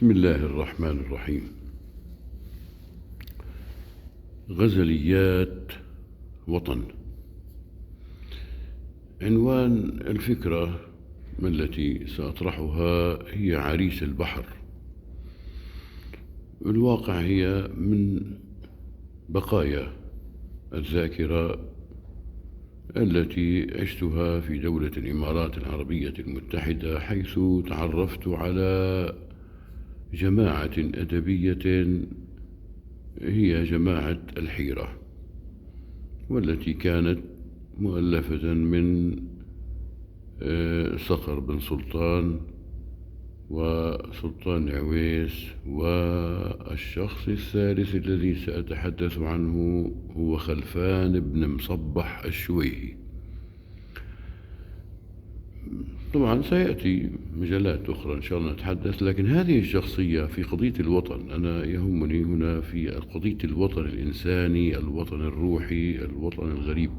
بسم الله الرحمن الرحيم. غزليات وطن. عنوان الفكرة التي سأطرحها هي عريس البحر. الواقع هي من بقايا الذاكرة التي عشتها في دولة الإمارات العربية المتحدة، حيث تعرفت على جماعة أدبية هي جماعة الحيرة، والتي كانت مؤلفة من صقر بن سلطان وسلطان عويس، والشخص الثالث الذي سأتحدث عنه هو خلفان بن مصبح الشويهي. طبعا سيأتي مجالات أخرى إن شاء الله نتحدث، لكن هذه الشخصية في قضية الوطن، أنا يهمني هنا في قضية الوطن الإنساني، الوطن الروحي، الوطن الغريب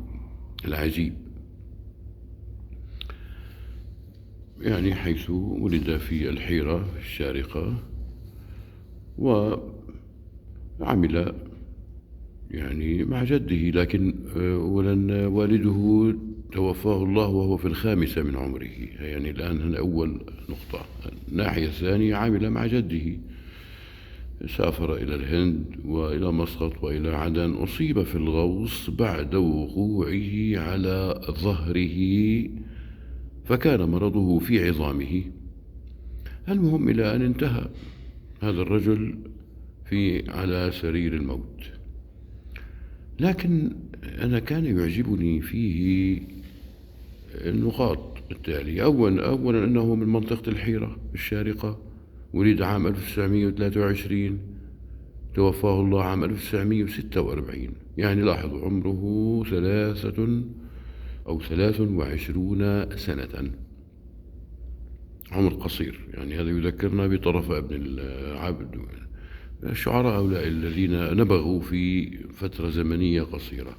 العجيب، يعني حيث ولد في الحيرة الشارقة وعمل يعني مع جده، لكن أولا والده توفاه الله وهو في 5 من عمره، يعني الآن هنا أول نقطة. الناحية الثانية عمل مع جده، سافر إلى الهند وإلى مسقط وإلى عدن، أصيب في الغوص بعد وقوعه على ظهره فكان مرضه في عظامه. المهم إلى أن انتهى هذا الرجل على سرير الموت. لكن أنا كان يعجبني فيه النقاط التالية. أولا أنه من منطقة الحيرة الشارقة، ولد عام 1923، توفاه الله عام 1946، يعني لاحظوا عمره 23 سنة، عمر قصير. يعني هذا يذكرنا بطرف ابن العبد، الشعراء هؤلاء الذين نبغوا في فترة زمنية قصيرة.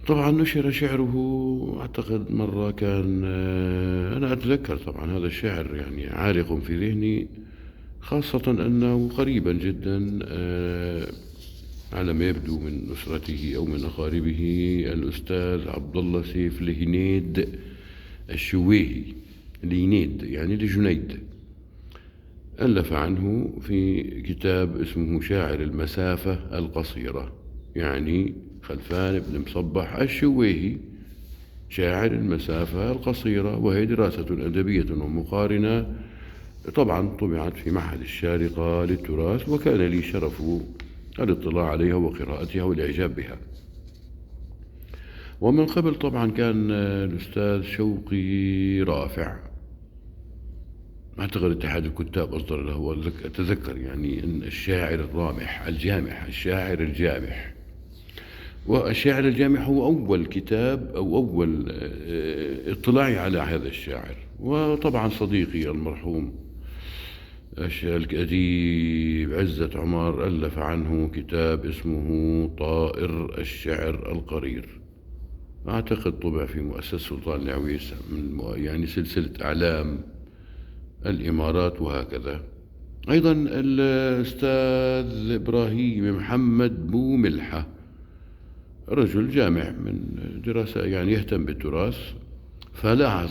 طبعا نشر شعره، أعتقد مرة كان، أنا أتذكر طبعا هذا الشعر يعني عالق في ذهني، خاصة أنه قريبا جدا على ما يبدو من أسرته أو من أقاربه الأستاذ عبد الله سيف الهنيد الشويهي، الهنيد يعني لجنيد، ألف عنه في كتاب اسمه شاعر المسافة القصيرة، يعني خلفان بن مصبح الشويهي شاعر المسافة القصيرة، وهي دراسة أدبية ومقارنة، طبعا طبعت في معهد الشارقة للتراث، وكان لي شرف الاطلاع عليها وقراءتها والإعجاب بها. ومن قبل طبعا كان الأستاذ شوقي رافع، أعتقد اتحاد الكتاب أصدر له، أتذكر يعني أن الشاعر الرامح الجامح، الشاعر الجامح، والشاعر الجامح هو أول كتاب أو أول اطلاعي على هذا الشاعر. وطبعا صديقي المرحوم الأديب عزت عمر ألف عنه كتاب اسمه طائر الشعر القرير، أعتقد طبع في مؤسسة سلطان العويس، من يعني سلسلة أعلام الإمارات وهكذا. أيضا الأستاذ إبراهيم محمد بو ملحة، رجل جامع من دراسة يعني يهتم بالتراث، فلا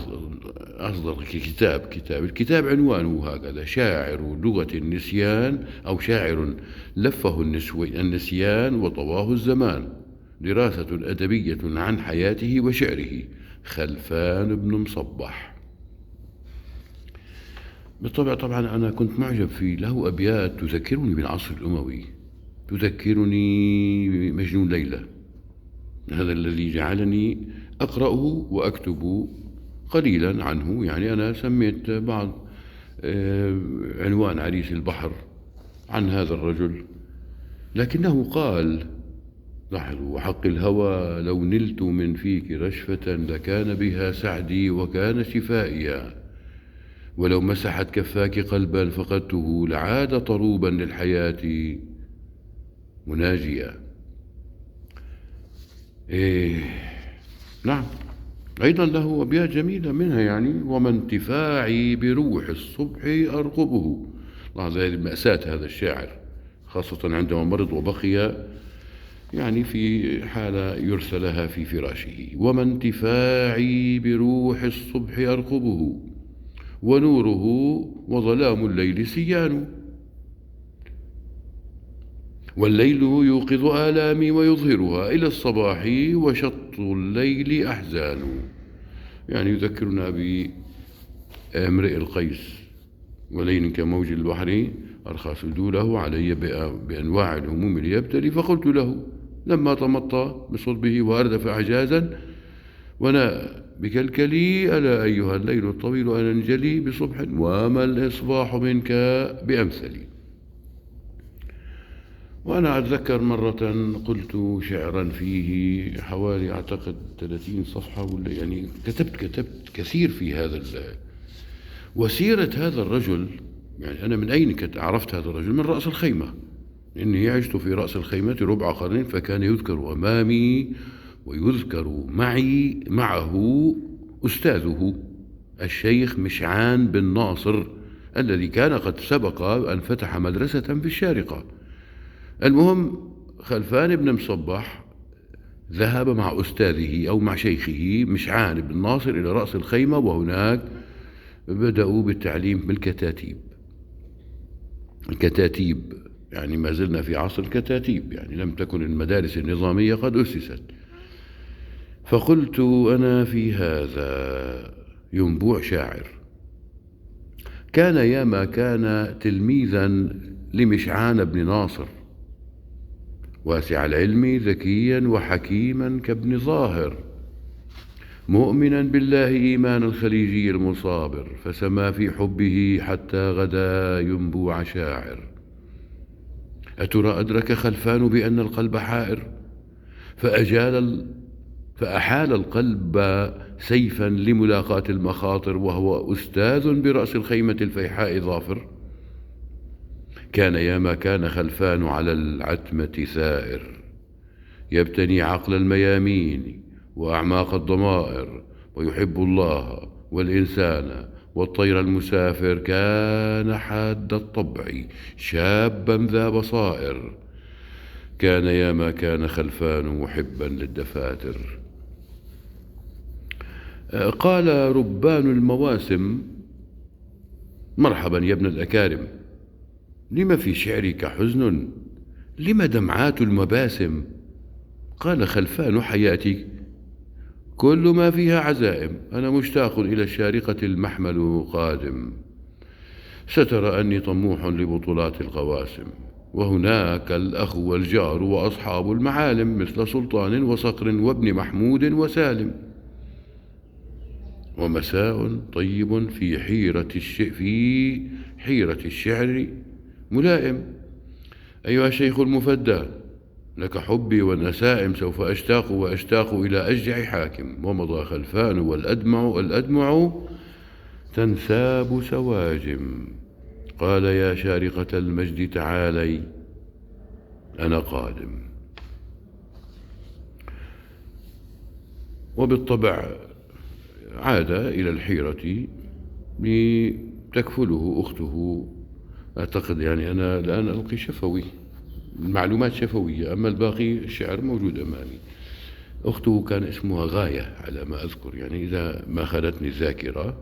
أصدر كتاب، الكتاب عنوانه هكذا: شاعر لغة النسيان، أو شاعر لفه النسيان وطواه الزمان، دراسة أدبية عن حياته وشعره، خلفان بن مصبح. بالطبع طبعا أنا كنت معجب فيه، له أبيات تذكرني بالعصر الأموي، تذكرني بمجنون ليلى، هذا الذي جعلني أقرأه وأكتب قليلا عنه. يعني أنا سميت بعض عنوان عريس البحر عن هذا الرجل، لكنه قال، لاحظوا: وحق الهوى لو نلت من فيك رشفة لكان بها سعدي وكان شفائيا، ولو مسحت كفاك قلبا فقدته لعاد طروبا للحياة مناجيا. إيه نعم، أيضا له أبيات جميلة منها يعني: وما انتفاعي بروح الصبح أرقبه. لاحظ هذه مأساة هذا الشاعر، خاصة عندما مرض وبقي يعني في حالة يرثى لها في فراشه. وما انتفاعي بروح الصبح أرقبه، ونوره وظلام الليل سيان، والليل يوقظ آلامي ويظهرها إلى الصباح، وشط الليل أحزان. يعني يذكرنا بامرئ القيس: وليل كموج البحر أرخى سدوله علي بأنواع الهموم ليبتلي، فقلت له لما تمطى بصلبه وأردف أعجازا ونا بكلكلي، ألا أيها الليل الطويل أنا انجلي بصبح، وما الإصباح منك بأمثلي. وأنا أتذكر مرة قلت شعرا فيه حوالي أعتقد 30 صفحة، ولا يعني كتبت كثير في هذا وسيرة هذا الرجل. يعني أنا من أين كنت عرفت هذا الرجل؟ من رأس الخيمة، إني عشت في رأس الخيمة ربع قرن، فكان يذكر أمامي ويذكر معي معه أستاذه الشيخ مشعان بن ناصر، الذي كان قد سبق أن فتح مدرسة في الشارقة. المهم خلفان بن مصبح ذهب مع أستاذه أو مع شيخه مشعان بن ناصر إلى رأس الخيمة، وهناك بدأوا بالتعليم بالكتاتيب. الكتاتيب يعني ما زلنا في عصر الكتاتيب، يعني لم تكن المدارس النظامية قد أسست. فقلت أنا في هذا ينبوع شاعر كان ياما كان تلميذا لمشعان بن ناصر، واسع العلم ذكيا وحكيما كابن ظاهر، مؤمنا بالله إيمان الخليجي المصابر، فسما في حبه حتى غدا ينبوع شاعر. أترى أدرك خلفان بأن القلب حائر، فأحال القلب سيفا لملاقاة المخاطر، وهو أستاذ برأس الخيمة الفيحاء ظافر. كان ياما كان خلفان على العتمة ثائر، يبتني عقل الميامين وأعماق الضمائر، ويحب الله والإنسان والطير المسافر. كان حاد الطبع شابا ذا بصائر، كان ياما كان خلفان محبا للدفاتر. قال ربان المواسم: مرحبا يا ابن الأكارم، لما في شعرك حزن، لما دمعات المباسم؟ قال خلفان: حياتي كل ما فيها عزائم، أنا مشتاق إلى الشارقة المحمل قادم، سترى أني طموح لبطولات القواسم، وهناك الأخ والجار وأصحاب المعالم، مثل سلطان وصقر وابن محمود وسالم. ومساء طيب في حيرة الشعر ملائم. أيها الشيخ المفدى، لك حبي والنسائم، سوف أشتاق وأشتاق إلى أشجع حاكم. ومضى خلفان والأدمع تنساب سواجم. قال: يا شارقة المجد تعالي، أنا قادم. وبالطبع عاد إلى الحيرة لتكفله أخته. أعتقد يعني أنا الآن ألقي شفوي، المعلومات شفوية، أما الباقي الشعر موجود أمامي. أخته كان اسمها غاية على ما أذكر، يعني إذا ما خانتني الذاكرة.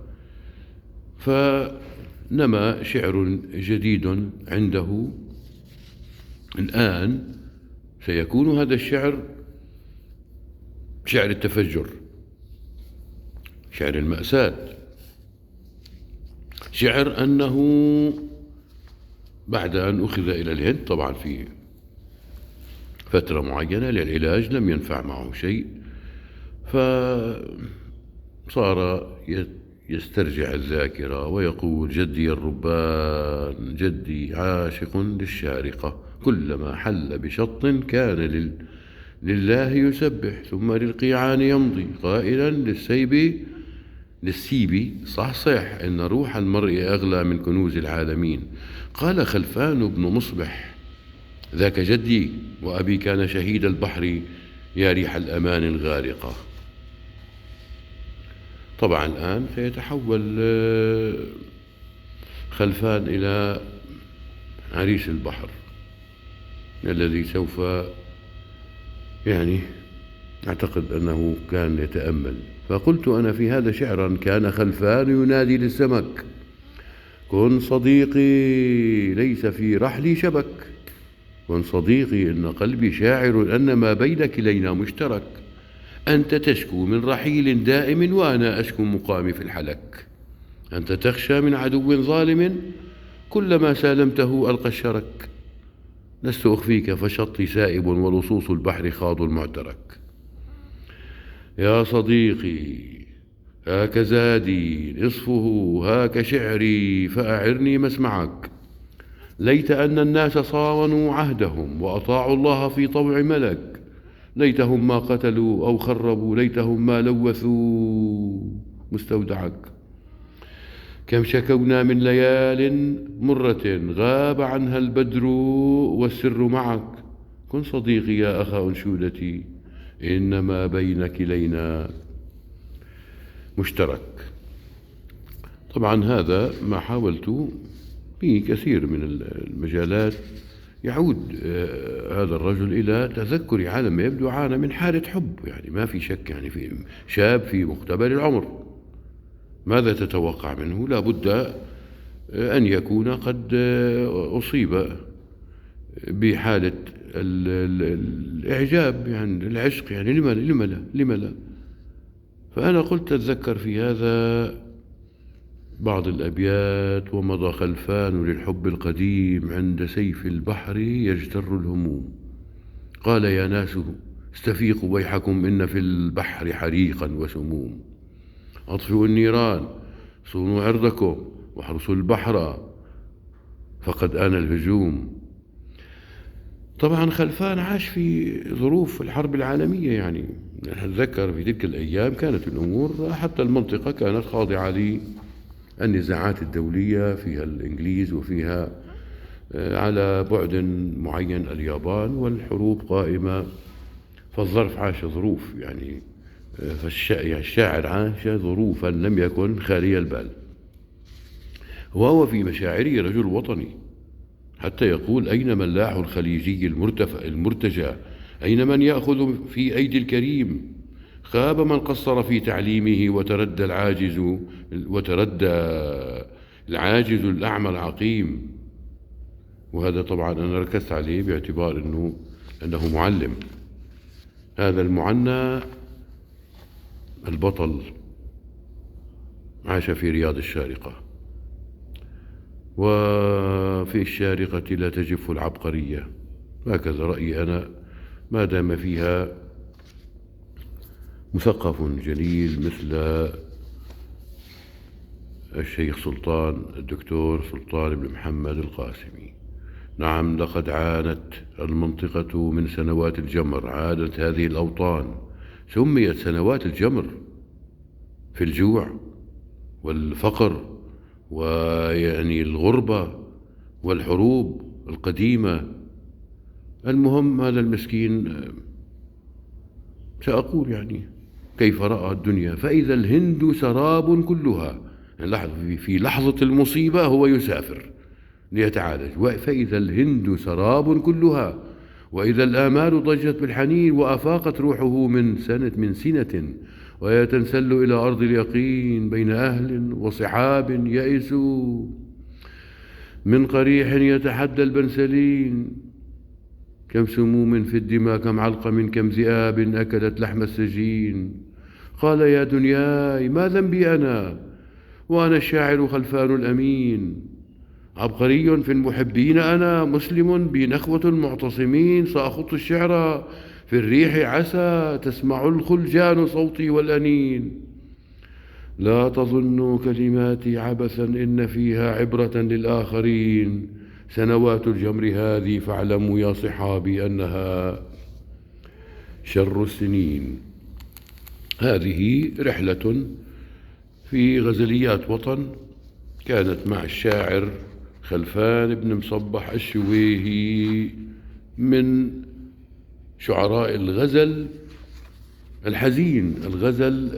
فنما شعر جديد عنده الآن، سيكون هذا الشعر شعر التفجر، شعر المأساة، شعر أنه بعد أن أخذ إلى الهند طبعا في فترة معينة للعلاج لم ينفع معه شيء، فصار يسترجع الذاكرة ويقول: جدي الربان، جدي عاشق للشارقة، كلما حل بشط كان لله يسبح، ثم للقيعان يمضي، قائلا للسيب صحصح، إن روح المرء أغلى من كنوز العالمين. قال خلفان بن مصبح: ذاك جدي، وأبي كان شهيد البحر، يا ريح الأمان الغارقة. طبعا الآن سيتحول خلفان إلى عريس البحر الذي سوف يعني أعتقد أنه كان يتأمل. فقلت أنا في هذا شعرا: كان خلفان ينادي للسمك، كن صديقي ليس في رحلي شبك، كن صديقي إن قلبي شاعر أن ما بين كلينا مشترك، أنت تشكو من رحيل دائم وأنا أشكو مقامي في الحلك، أنت تخشى من عدو ظالم كلما سالمته ألقى الشرك، لست أخفيك فشطي سائب ولصوص البحر خاض المعترك. يا صديقي هاك زادي نصفه هاك شعري فأعرني مسمعك، ليت أن الناس صانوا عهدهم وأطاعوا الله في طوع ملك، ليتهم ما قتلوا أو خربوا، ليتهم ما لوثوا مستودعك. كم شكونا من ليال مرة غاب عنها البدر والسر معك، كن صديقي يا أخا أنشودتي إنما بين كلينا مشترك. طبعا هذا ما حاولت في كثير من المجالات. يعود هذا الرجل إلى تذكر عالم يبدو عانى من حالة حب، يعني ما في شك، يعني في شاب في مقتبل العمر ماذا تتوقع منه؟ لا بد أن يكون قد أصيب بحالة الإعجاب، يعني العشق، يعني لما لا لما لا. فأنا قلت أتذكر في هذا بعض الأبيات: ومضى خلفان للحب القديم عند سيف البحر يجتر الهموم، قال يا ناس استفيقوا ويحكم إن في البحر حريقا وسموم، أطفئوا النيران صونوا عرضكم واحرسوا البحر فقد آن الهجوم. طبعا خلفان عاش في ظروف الحرب العالمية، يعني نتذكر في تلك الأيام كانت الأمور حتى المنطقة كانت خاضعة للنزاعات الدولية، فيها الإنجليز وفيها على بعد معين اليابان، والحروب قائمة، فالظرف عاش ظروف، يعني فالشاعر عاش ظروفا لم يكن خالي البال، وهو في مشاعره رجل وطني، حتى يقول: أين ملاح الخليجي المرتجى، أين من يأخذ في أيدي الكريم، خاب من قصر في تعليمه وتردى العاجز الأعمى العقيم. وهذا طبعا أنا ركزت عليه باعتبار أنه معلم. هذا المعنى البطل عاش في رياض الشارقة، وفي الشارقة لا تجف العبقرية، هكذا رأيي أنا، ما دام فيها مثقف جليل مثل الشيخ سلطان الدكتور سلطان بن محمد القاسمي. نعم، لقد عانت المنطقة من سنوات الجمر، عادت هذه الأوطان، سميت سنوات الجمر في الجوع والفقر ويعني الغربة والحروب القديمة. المهم هذا المسكين سأقول يعني كيف رأى الدنيا: فإذا الهند سراب كلها، يعني في لحظة المصيبة هو يسافر ليتعالج، فإذا الهند سراب كلها، وإذا الآمال ضجت بالحنين، وأفاقت روحه من سنة، وهي تنسل إلى أرض اليقين بين أهل وصحاب يئسوا من قريح يتحدى البنسلين، كم سموم في الدماء، كم علقم، كم ذئاب أكلت لحم السجين. قال يا دنياي ما ذنبي أنا، وأنا الشاعر خلفان الأمين، عبقري في المحبين أنا، مسلم بي نخوة المعتصمين، سأخط الشعر في الريح عسى تسمع الخلجان صوتي والأنين. لا تظنوا كلماتي عبثا إن فيها عبرة للآخرين، سنوات الجمر هذه فاعلموا يا صحابي أنها شر السنين. هذه رحلة في غزليات وطن كانت مع الشاعر خلفان بن مصبح الشويهي من شعراء الغزل الحزين، الغزل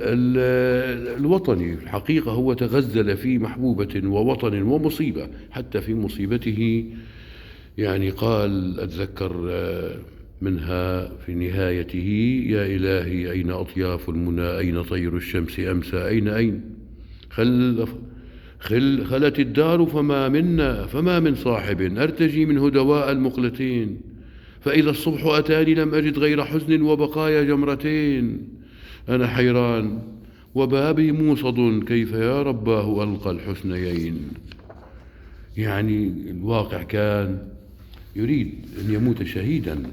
الوطني. الحقيقة هو تغزل في محبوبة ووطن ومصيبة، حتى في مصيبته يعني قال، أتذكر منها في نهايته: يا إلهي أين أطياف المنى، أين طير الشمس أمسى، أين أين خلت الدار فما منا، فما من صاحب أرتجي منه دواء المقلتين، فإذا الصبح أتاني لم أجد غير حزن وبقايا جمرتين، أنا حيران وبابي موصد، كيف يا رباه ألقى الحسنيين. يعني الواقع كان يريد أن يموت شهيدا،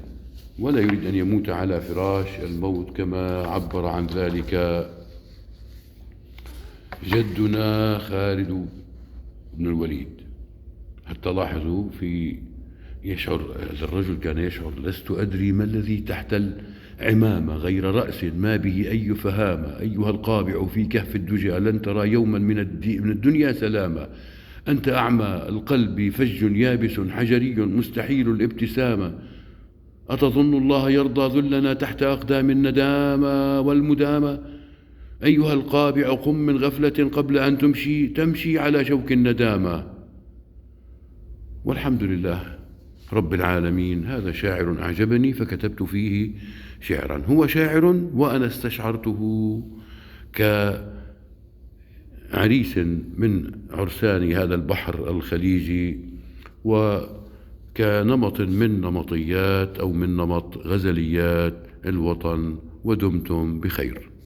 ولا يريد أن يموت على فراش الموت كما عبر عن ذلك جدنا خالد بن الوليد. حتى لاحظوا في يشعر هذا الرجل، كان يشعر: لست أدري ما الذي تحت العمامة غير رأس ما به أي فهامة، أيها القابع في كهف الدجى لن ترى يوما من الدنيا سلامة، أنت أعمى القلب فج يابس حجري مستحيل الابتسامة، أتظن الله يرضى ذلنا تحت أقدام الندامة والمدامة، أيها القابع قم من غفلة قبل أن تمشي على شوك الندامة. والحمد لله رب العالمين. هذا شاعر أعجبني فكتبت فيه شعرا، هو شاعر وأنا استشعرته كعريس من عرسان هذا البحر الخليجي، وكنمط من نمطيات أو من نمط غزليات الوطن. ودمتم بخير.